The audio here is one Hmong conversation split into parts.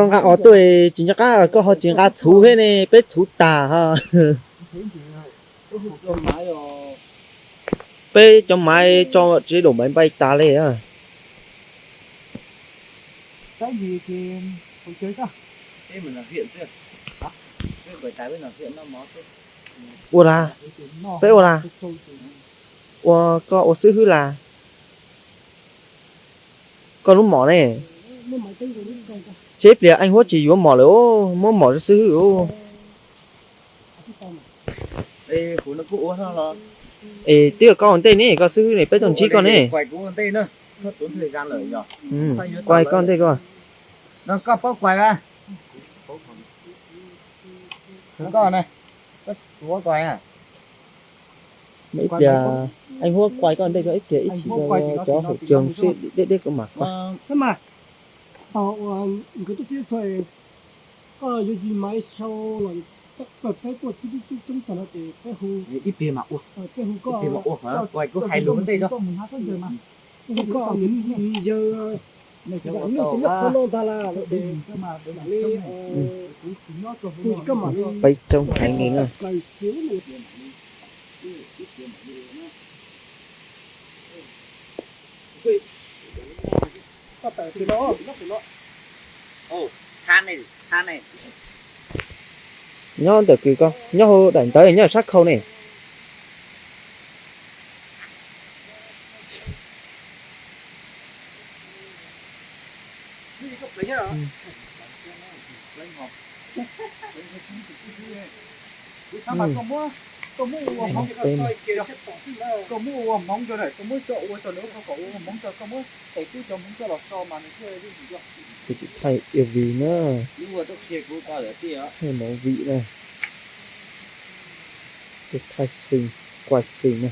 koj nqa os tuaj tsis nco qab, koj ho tsis nqa txhuv thiab ne, peb txhuv tas ho. Peb cov maiv tso tsev daum maiv npai tas li. Ua las, peb ua las, ua koj ua xib hwb las. Koj lub mom ne, tseb pliag Eej Huab tsis yuav mom lawm, muab mom rau xib hwb. Es twb yog koj ua ntej ne, koj xib hwb ne, peb tuaj ntsib koj ne. Kuais koj ntej koj. Ib pliag Eej Huab kuais koj ntej koj, ib pliag ib chim cov hauv tsoog xwb deb deb kuv mam kuais. Koj yuav zis maiv sau los peb tuaj coob coob txog no ces peb hu, ib pliag mam ua, peb hu koj, kuv hais lus ntej koj, yawg, nej cov nyob qhov no ntag las, peb tsoom heev li na. Nyob ntawm kws ko, nyob hauv daim ntawv nyob sab khau ne. Koj muab ua hmoov rau, koj muab coj ua rau nws, koj kom ua hmoov rau, koj muab tes tub cov hmoov coj los so mas nws thiaj li. Kuv tsis thaij movie na. Thaij movie na. Kuv thaij fim, kuaj fim na.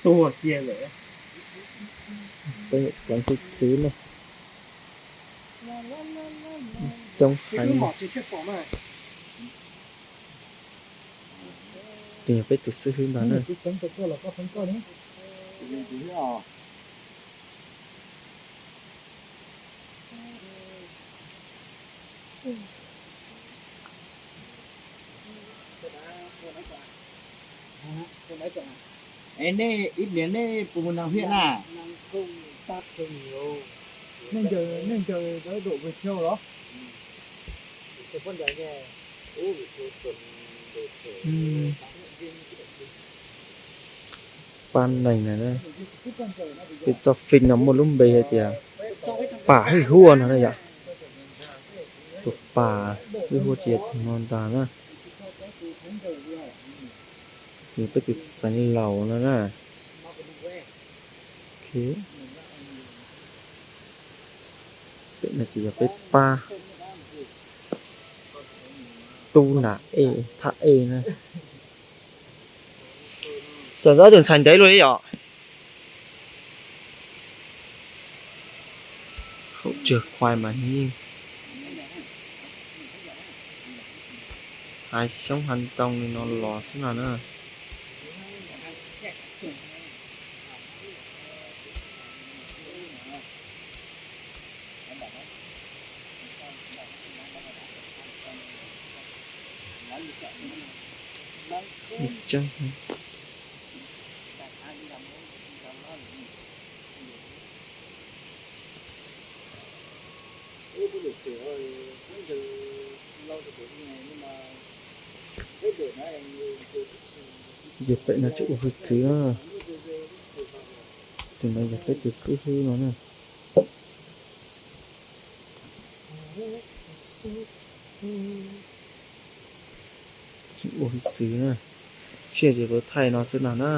Tuag kiag lawm. Pleev txwv txwv na. Coob heev. Tus yog peb tus xib hwb ntag na. Es nej ib pliag nej puas mus nag hiaj na? Nej ncaws, nej ncaws dawb dum mus thiab los? Pab neeg na, peb txoj fij no muaj lub npe hais tias Pam Hwj Huaj no na yom. Tus Pam Hwj Huaj ces yog tus no ntag na. Ces peb tus xeev laus no na. Pem no ces yog peb pab tub nram ej thaj ej na. Cov ntawd tus ntxhais ntev luaj li yom. Hauv tsuag khuai mas yeej hav xyoob hav ntoo li no los xwb no na. Ces pem no tseem ua hwj txwv na. Tus no yog peb tus xib hwb no na. Tseem ua hwj txwv na. Sij hawm ces kuv thaij no xwb no na.